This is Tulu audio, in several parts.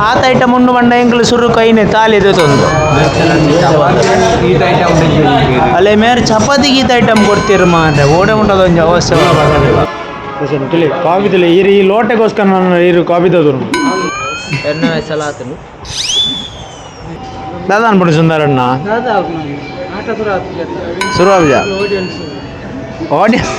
ಆತ ಐಟಮ್ ಉಂಡು ಮಂಡ ಎಂಕುಲು ಸುರು ಕೈನೆ ತಾಲಿ ದೆತೊಂದು. ಅಲ್ಲೇ ಮೇರ್ ಚಪಾತಿ ಗೀತ ಐಟಮ್ ಕೊಡ್ತೀರ ಮಾರ್ರೆ ಓಡೆ ಉಂಟದ ಒಂಜಿ ಅವಶ್ಯ. ತುಳಿ ಕಾಫಿ ತುಳಿ ಈ ಈ ಲೋಟೆಗೋಸ್ಕರ ನಾನು ಇರು ಕಾಫಿ ತೋರು. ಎಣ್ಣೆ ಸಲಾತನು. ದಾದ ಅನ್ಬಿಡು ಸುಂದರಣ್ಣ ಶುರು ಆವಿಜ ಆಡಿಯನ್ಸ್.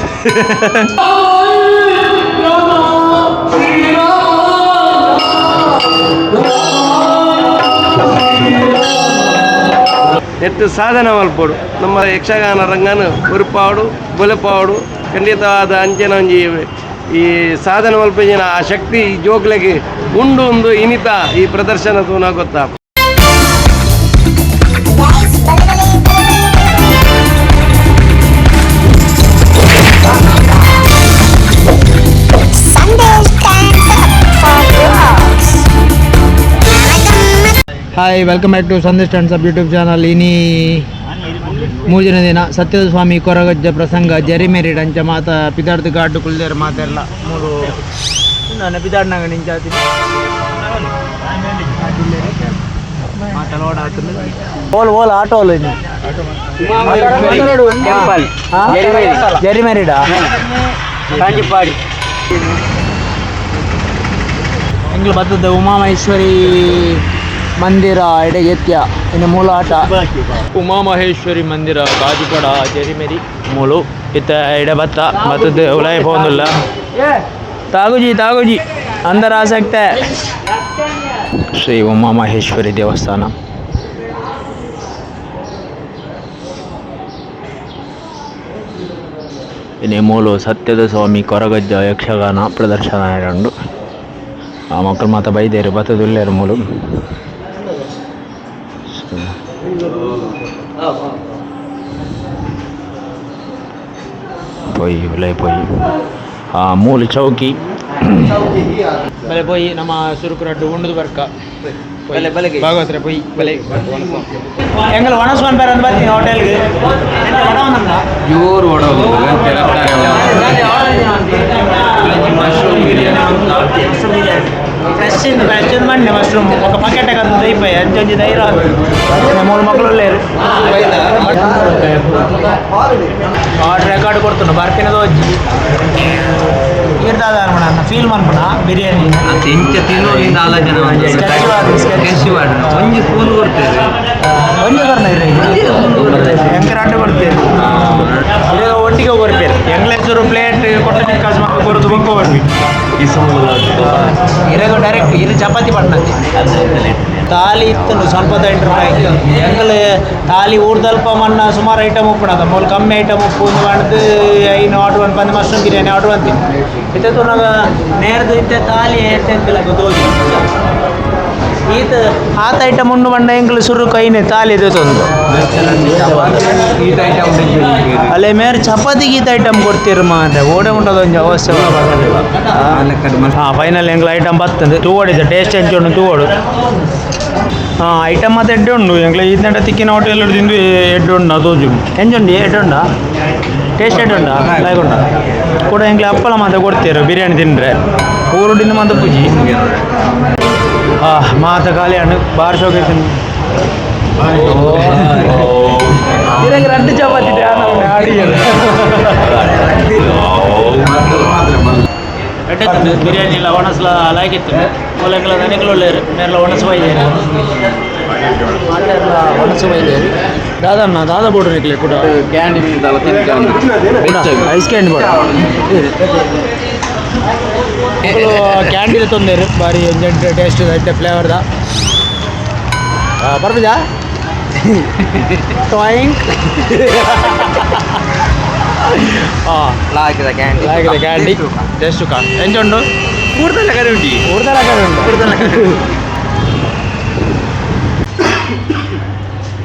ನೆಟ್ಟು ಸಾಧನೆ ಮಲ್ಪೊಡು ನಮ್ಮ ಯಕ್ಷಗಾನ ರಂಗನ ಉರುಪಾವಡು ಬೊಲೆಪಾವಡು ಖಂಡಿತವಾದ ಅಂಚೆನ ಒಂಜಿ ಈ ಸಾಧನೆ ಮಲ್ಪಿನ ಆ ಶಕ್ತಿ ಈ ಜೋಕ್ಲೆಗ್ ಉಂಡು ಉಂದು ಇನಿತ ಈ ಪ್ರದರ್ಶನ ತೂನ ಗೊತ್ತಾ. Sunday stands up for dogs. Hi, welcome back to Sandesh stands up YouTube channel. ಇನಿ ಮೂಜಿನ ದಿನ ಸತ್ಯದ ಸ್ವಾಮಿ ಕೊರಗಜ್ಜ ಪ್ರಸಂಗ ಜರಿಮೆರಿಡ್ ಅಂಚ ಮಾತ ಪಿದಾರ್ದು ಗಾಡ್ಡು ಕುಲ್ದೇರು ಮಾತೆಲ್ಲ ಮೂಲು ನಾನು ಪಿದಾಡ್ನಾಗ ನಿಂಚಾತಿ ಓಲ್ ಓಲ್ ಆಟೋ ಓಲ್. ಜರಿಮೆರಿಡಾ? ಕಾಂಜಿಪಾಡಿ. ಎಂಗ್ಲ ಬತ್ತದ ಉಮಾಮಹೇಶ್ವರಿ ಮಂದಿರ ಎಡೆಗೆತ್ಯ ಇನ್ನು ಮೂಲ ಆಟ ಉಮಾಮಹೇಶ್ವರಿ ಮಂದಿರ ಕಾಜಿಪಡ ಜರಿಮೆರಿ ಮೂಲು ಇತ್ತ ಎಡೆ ಬತ್ತ ಬತ್ತದ ಉಲಾಯಿ ಪೋಂದುಲ್ಲ. ತಾಗುಜಿ ತಾಗುಜಿ ಅಂದರ ಆಸಕ್ತೆ. ಶ್ರೀ ಉಮಾಮಹೇಶ್ವರಿ ದೇವಸ್ಥಾನ. ಇನ್ನು ಮೂಲು ಸತ್ಯದ ಸ್ವಾಮಿ ಕೊರಗಜ್ಜ ಯಕ್ಷಗಾನ ಪ್ರದರ್ಶನ ಉಂಡು. ಆ ಮಕ್ಕಳು ಮಾತ ಬೈದೇರು ಬತ್ತದುಲ್ಲೇರು ಮೂಲು. ಪೋಯಿ ಉಲೈ ಪೋಯಿ. ಆ ಮೂಲು ಚೌಕಿ ಬಲೆ ಪೋಯಿ ನಮ್ಮ ಸುರುಕುರಡ್ಡು ಉಂಡುದು ಬರ್ಕ. ಬಲೆ ಬಲೆಗೆ. ಭಾಗವತ್ರೆ ಪೊಯ್ ಬಲೆ. ಎಂಗಲ್ ವಣಸ್ ಪನ್ಪೇರ್ ಅಂದ್ ಬರ್ತೀನಿ ಹೋಟೆಲ್ಗೆ ವಡ ಒಂದಲ್ಲ. ಜೋರು ವಡ. ಮಶ್ರೂಮ್ ಬಿರಿಯಾನಿ. ಫ್ರೆಶ್ ಇಂದ ಫ್ರೆಶ್ ಇಂದ ಮಂಡೆ ಮಶ್ರೂಮ್ ఒక ಪಕೆಟ್ ಕಂದು ದೈಪೈ ಅಂಚೊಂಜಿ ಧೈರ್ಯ. ಮೂರು ಮಕ್ಕಳು ಲೇರು. ಆರ್ಡರ್ ರೆಕಾರ್ಡ್ ಕೊಡ್ತುಂಡು ಬರ್ಪಿನದ ವಜ್ಜಿ ಇರ್ದಾದ ಅನ್ಪಣ ಫೀಲ್ ಮನ್ಪಣ ಬಿರಿಯಾನಿ. ಇಂಚ ತಿನ್ನೋಲಿಂದ ಆಲೋಚನೆ. ಸ್ಕೆಚ್ ವಾಡು, ಸ್ಕೆಚ್. ಸ್ಕೆಚ್ ವಾಡು ಒಂಜಿ ಸ್ಪೂನ್ ಕೊಡ್ತೇವೆ. ಒಂಜಿ ಕೊರ್ನ ಎಂಕರ್ ಆಟ ಕೊಡ್ತೇವೆ. ಇದೇ ಒಟ್ಟಿಗೆ ಕೊರ್ಪೇರು ಎಂಗ್ಲೇಸರು ಪ್ಲೇಟ್ ಕೊಟ್ಟ ಕಾಸು ಮಕ್ಕಳು ಕೊರದು ಬೊಕ್ಕ ಬರ್ಬಿ. ಇರೆಗು ಡೈರೆಕ್ಟ್ ಇದು ಚಪಾತಿ ಪಡ್ನಂತೆ ತಾಲಿ ಇತ್ತು ಸ್ವಲ್ಪ 8 ರೂಪಾಯಿ. ಎಂಗಲ್ ತಾಲಿ ಊರ್ದಲ್ಪ ಮನ್ನ ಸುಮಾರು ಐಟಮ್ ಉಪ್ಪುಣದ ಮೂಲು ಕಮ್ಮಿ ಐಟಮ್ ಉಪ್ಪು ಒಂದು ಮಾಡ್ದು ಐನು ಆರ್ಡ್ರ್ ಬಂದು ಬಂದು ಮಶ್ರೂಮ್ ಬಿರಿಯಾನಿ ಆರ್ಡ್ರ್ ಬಂತೀನಿ ಇತ್ತೆ ತುನಗ ನೇರ್ದು ಇತ್ತೆ ತಾಲಿ ಎತ್ತೆ ತೋಜಿ ಈತ ಆತ ಐಟಮ್ ಉಂಡು ಮಂಡ ಎಂಕುಲು ಸುರು ಕೈನೆ ತಾಲಿ ದೆತೊಂದು. ಅಲ್ಲೇ ಮೇರ್ ಚಪಾತಿ ಗೀತ ಐಟಮ್ ಕೊಡ್ತೀರ ಮಾರ್ರೆ ಓಡೆ ಉಂಟದ ಒಂಜಿ ಅವಶ್ಯ. ಹಾಂ, ಫೈನಲ್ ಎಂಗ್ಲ ಐಟಮ್ ಬರ್ತದೆ. ತೂವಡಿದೆ ಟೇಸ್ಟ್ ಎಂಚ ಉಂಡು ತೂವಡು. ಹಾಂ, ಐಟಮ್ ಮಾತ್ರ ಎಡ್ಡೆ ಉಂಡು. ಎಂಗ್ಲ ಈತಂಡ ತಿಕ್ಕಿನ ಹೋಟೆಲ್ ತಿಂದು ಎಡ್ಡೆ ಉಂಡು ತೋಜು. ಎಂಚುಂಡು? ಎಡ್ಡೆ ಉಂಡಾ? ಟೇಸ್ಟ್ ಎಡ್ಡೆ ಉಂಡಾ? ಲಾಯ್ಕ್ ಉಂಡಾ? ಕೂಡ ಎಂಗ್ಲ ಹಪ್ಪಳ ಮಾತ್ರ ಕೊಡ್ತೀರ ಬಿರಿಯಾನಿ ತಿಂದರೆ ಊರುಡಿಂದ ಮಾತ್ರ ಪೂಜಿ. ಹಾಂ, ಮಾತ ಖಾಲಿ ಹಣ್ಣು ಬಾರ್ ಶೋಕೆ. ಇರಾಗ రెండు ಚಪಾತಿ. ಎಡ್ಡೆ ಬಿರಿಯಾನಿ ಇಲ್ಲ ಒಣಸ್ಲ ಲಾಯ್ಕಿತ್ತು. ಮೂಲೆಗಳ ದನಿಗಳು ಲೇರು ಮೇರ್ಲ ಒಣಸು ಬೈದೇರು ಮಾತೆರ್ಲ ಒಣಸು ಬೈದೇರು. ದಾದಣ್ಣ ದಾದ ಬೋಡು ನಿಕ್ಲೆ ಕೂಡ. ಕ್ಯಾಂಡಿ. ಐಸ್ ಕ್ಯಾಂಡಿ ಬೋಡ. ಕ್ಯಾಂಡಿ ತೊಂದೇರು ಬಾರಿ ಎಂಜೆಂಟ್ ಟೇಸ್ಟ್ ಐತೆ ಫ್ಲೇವರ್ದ ಬರ್ಬಜಾ ಟಾಯಿಂಗ್. ಹಾಂ. ಲಾಯ್ಕದ ಕ್ಯಾಂಡಿ. ಲಾಯ್ಕದ ಕ್ಯಾಂಡಿ ಟೇಸ್ಟ್ ಕಾ ಎಂಚುಂಡು? ಊರ್ದಲ್ಲ ಕರೆ ಉಂಟಿ. ಊರ್ದಲ ಕರೆ ಉಂಟು.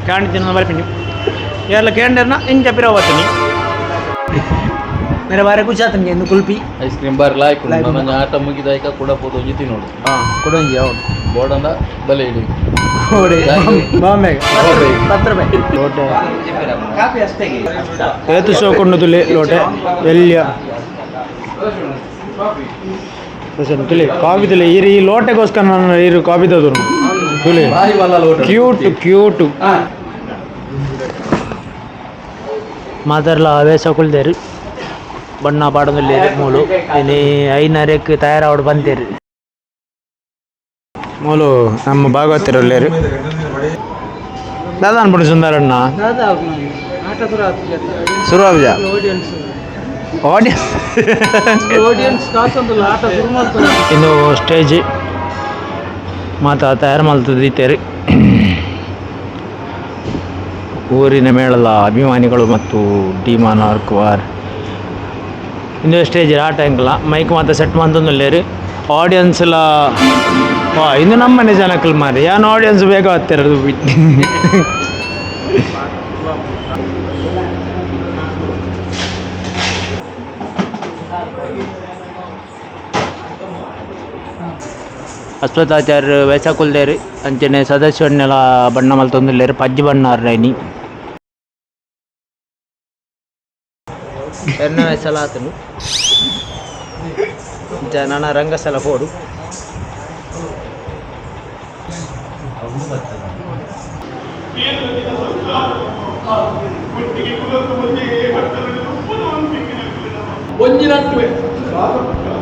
ಕ್ಯಾಂಡಿ ತಿನ್ನೋ ಬರ್ಪಿನಿ ಯಾರ್ಲ ಕ್ಯಾಂಡಿರ್ನ ಇಂಚ ಪಿರವ ಬರ್ತೀನಿ ಮೇರೆ ಬಾರೆ ಖುಷಿ ಆತನಿಗೆ ಎಂದು ಕುಲ್ಪಿ. ಐಸ್ ಕ್ರೀಮ್ ಬಾರಿ ಲಾಯ್ಕ್. ಲಾಯ್ಕ್ ಉಂಟು. ನನ್ನ ಆಟ ಮುಗಿದಾಯ್ಕ ಕೂಡ ಪೋದು ಒಂಜಿ ತಿನ್ನೋಡು. ಹಾಂ, ಕೊಡೊಂಜಿ ಹೌದು. ಬೋಡಂದ ಬಲೆ ಇಡಿ. ಕೊಡಿ ಬಾಂಬೆ. 10 ರೂಪಾಯಿ ಲೋಟೆ. ಏತು ಶೋಕೊಂಡು ತುಲಿ ಲೋಟೆ ಎಲ್ಲಿಯ. ತುಲಿ ಕಾಫಿ ತುಲಿ ಈರು ಈ ಲೋಟೆಗೋಸ್ಕರ ನಾನು ಈರು ಕಾಫಿ ತೋದ್ರು ತುಲಿ. ಬಾರಿ ಮಲ್ಲ ಲೋಟ. Cute cute. ಮಾತಾರ್ಲ ಆವೇಶ ಕುಲ್ದೇರು ಬಣ್ಣ ಪಾಡೊಂದುಲ್ಲೆರ್ ಮೂಲು ಇನಿ ಐನರೆಕ್ ತಯಾರಾವಡ್ ಬಂತೇರು. ಮೂಲು ನಮ್ಮ ಭಾಗವತರುಲ್ಲೇರು ದಾದ ಅನ್ಪುಂಡು ಸುಂದರಣ್ಣ ಶುರು ಆಪುಜ ಆಡಿಯನ್ಸ್ ಇಂದು ಸ್ಟೇಜ್ ಮಾತ ತಯಾರು ಮಲ್ತುದಿತ್ತೆರ್. ಊರಿನ ಮೇಳದ ಅಭಿಮಾನಿಗಳು ಮತ್ತು ಡಿಮಾನ್ ಆರ್ಕುವಾರ್ ಇಂದು ಸ್ಟೇಜ್ ಆಟ ಎಂಕಲ ಮೈಕ್ ಮಾತ ಸೆಟ್ ಮಂತೊಂದುಲ್ಲೆರ್ ಆಡಿಯನ್ಸ್ ಲ ವಾ ಇಂದು ನಮ್ಮನೆ ಜನಕ್ಕಲ್ ಮಾರಿ ಯಾನ್ ಆಡಿಯನ್ಸ್ ಬೇಗ ಹತ್ತಿರ. ಅಶ್ವತ್ಥಾಚಾರ್ಯ ವೇಷ ಕುಲ್ದೇರು ಅಂಚನೆ ಸದಸ್ಯನ್ನೆಲ ಬಣ್ಣ ಮಲ್ತೊಂದುಲ್ಲೆರ್ ಪಜ್ಜಿ ಬಣ್ಣ ಅರ್ರೈನಿ ಎರ್ನ ವೇಷಲ ಆತುಂಡು ಇಂಚ ನನ ರಂಗಸ್ಥಳ ಪೋಡು. ಒಂಜಿನಟ್ಟುವೆ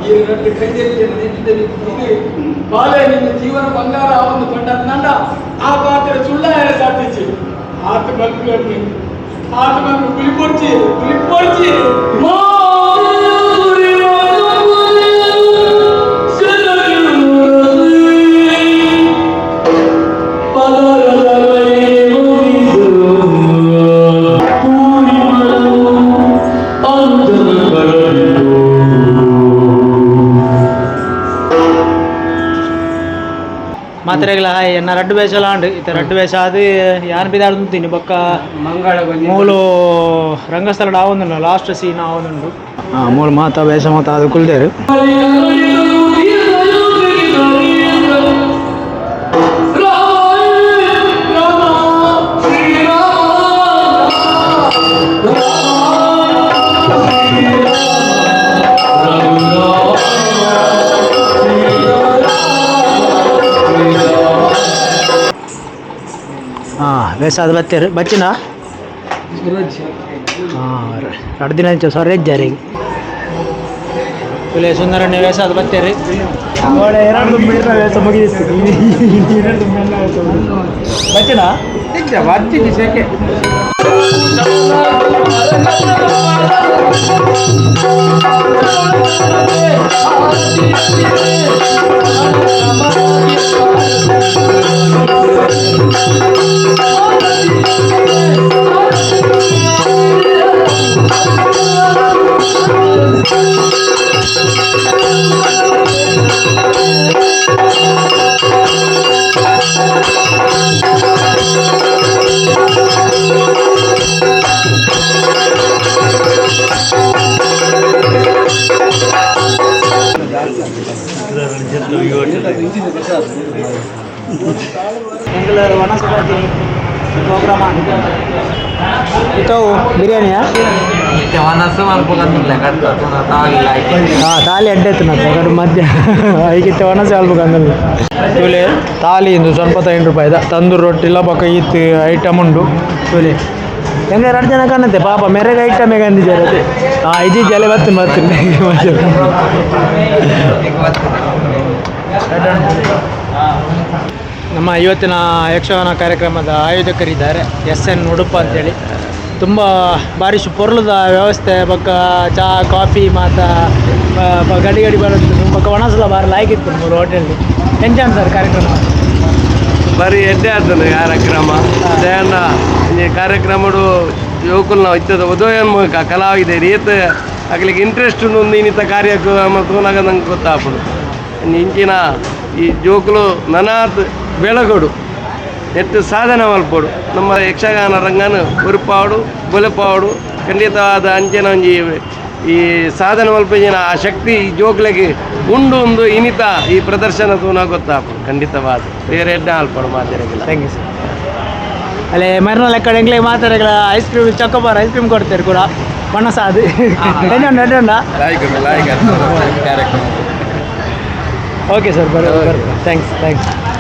ಈ ನಟ್ಟು ಕೈದೆಲ್ಲಿ ಬಾಲೆ ನಿನ್ನ ಜೀವನ ಬಂಗಾರ ಒಂದು ಪಂಡ ನಂಡ ಆ ಪಾತ್ರ ಸುಳ್ಳ ಸಾಧಿಸಿ ಆತ ಮಲ್ಪು ಆತ ಮಲ್ಪು ಕುಲಿಪೊಡ್ಚಿ ಕುಲಿಪೊಡ್ಚಿ. ಮಾತ್ರೆಗಳ ಹಾಯ್ ಎನ್ನ ರಡ್ಡು ವೇಷಲ ಆಂಡ್ ಇತ್ತೆ ರಡ್ಡು ವೇಷ ಅದು ಯಾನ್ ಪಿದಾಡ್ದು ತಿನ್ನಿ ಬೊಕ್ಕ ಮೂಲು ರಂಗಸ್ಥಳ ಆವೊಂದುಂಡು ಲಾಸ್ಟ್ ಸೀನ್ ಆವೊಂದುಂಡು. ಹಾಂ ಮೂಲು ಮಾತ ವೇಷ ಮಾತ ಅದು ಕುಲ್ದೇರು. ಹಾಂ ವೇಷ ಅದು ಬತ್ತೆರ್ ಬಚ್ಚಿನ ಹಾಂ ರಡ್ಡು ದಿನ ಇಂಚ ಸೊರ್ರೆಜ್ಜಾರಿ ತುಲೆ ಸುಂದರಣ್ಣ ವೇಷ ಅದು ಬತ್ತೇರಿ. ಎರಡು ಮೇಳ ವೇಷ ಮುಗಿದಿತ್ತು ಎರಡು ಮೇಳ ವೇಷ ಬಚ್ಚಿನ. ಸೆಕೆ. ಎಂಗ್ಲ ವನಸ್ಪತಿ ಪ್ರೋಗ್ರಾಮ್ ಇತ್ತವು ಬಿರಿಯಾನಿಯಾ? ಹಾಂ ತಾಲಿ ಅಡ್ಡೆ ಇತ್ತು ಕಡೆ ಮಧ್ಯ ಐಕಿತ್ತೆ ಒಣಸೆ ಅಲ್ಪ ಅಂದಲ್ಲಿ ತುಲೆ ತಾಲಿ ಇಂದು ಸ್ವಲ್ಪ ಐದು ರೂಪಾಯಿದ ತಂದೂರು ರೊಟ್ಟಿಲ್ಲ ಬೊಕ್ಕ ಈತ್ ಐಟಮ್ ಉಂಡು ತುಲೆ ಹೆಂಗ ಎರಡು ಜನ ಕಾಣತ್ತೆ ಪಾಪ ಮೆರೆಗೆ ಐಟಮ್ ಹೇಗೆ ಅಂದಿದ್ದಾರೆ ಅದೇ. ಹಾಂ ಇಜಿ ಜಲೆ ಬತ್ತು ಬರ್ತೀನಿ. ನಮ್ಮ ಇವತ್ತಿನ ಯಕ್ಷಗಾನ ಕಾರ್ಯಕ್ರಮದ ಆಯೋಜಕರಿದ್ದಾರೆ ಎಸ್ ಎನ್ ಉಡುಪ ಅಂತೇಳಿ. ತುಂಬ ಭಾರಿ ಪೊರ್ಲದ ವ್ಯವಸ್ಥೆ ಬೊಕ್ಕ ಚಹಾ ಕಾಫಿ ಮಾತ ಗಡಿ ಗಡಿ ಬರುತ್ತೆ ಬೊಕ್ಕ ಒಣಸಲ ಬಾರಿ ಲಾಯ್ಕ್ ಇತ್ತು ಮೂರು ಹೋಟೆಲ್. ಎಂಚ ಸರ್ ಕಾರ್ಯಕ್ರಮ? ಬಾರಿ ಎಡ್ಡೆ ಆತನ ಕಾರ್ಯಕ್ರಮ ದಯಣ್ಣ. ಈ ಕಾರ್ಯಕ್ರಮಡು ಯುವಕುಲ್ನ ಇತ್ತದ ಉದಯೋನ್ಮುಖ ಕಲಾವಿದರು ಏತ್ ಅಕ್ಲಿಗೆ ಇಂಟ್ರೆಸ್ಟ್ ಉಂಡು ಇನ್ನಿತ ಕಾರ್ಯಕ್ಕೆ ತೂನಗ ನಂಗೆ ಗೊತ್ತಾಪುಂಡು. ಇಂಚಿನ ಈ ಜೋಕುಲು ನನಾತ್ ಬೆಳಗೊಡು ಎತ್ತು ಸಾಧನೆ ಮಲ್ಪೊಡು. ನಮ್ಮ ಯಕ್ಷಗಾನ ರಂಗನ ಉರುಪಾವಡು ಬೊಲೆಪಾವಡು ಖಂಡಿತವಾದ ಅಂಚಿನ ಒಂಜಿ ಈ ಸಾಧನೆ ಮಲ್ಪಿನ ಆ ಶಕ್ತಿ ಈ ಜೋಕ್ಲೆಗೆ ಉಂಡು ಉಂದು ಇನಿತ ಈ ಪ್ರದರ್ಶನ ತೂನ ಗೊತ್ತಾಪುಂಡು. ಖಂಡಿತವಾದ ಬೇರೆ ಎಡ್ಡೆ ಅಲ್ಪಡು ಮಾತೆರೆಗಿಲ್ಲ. Thank you sir. ಅಲ್ಲೇ ಮರ್ನ ಲೆಕ್ಕ ಎಂಗ್ಲೆ ಮಾತಾಡಗಳ ice cream chocobar ice cream ಕೊಡ್ತಾರೆ ಕೂಡ ಬಣ್ಣ ಸಾದು ಎಣ್ಣೆ ಎಣ್ಣೆ. ಲಾಯ್ಕ್ ಲಾಯ್ಕ್ ಕಾರ್ಯಕ್ರಮ. ಓಕೆ ಸರ್, ಬರ. Thanks, thanks.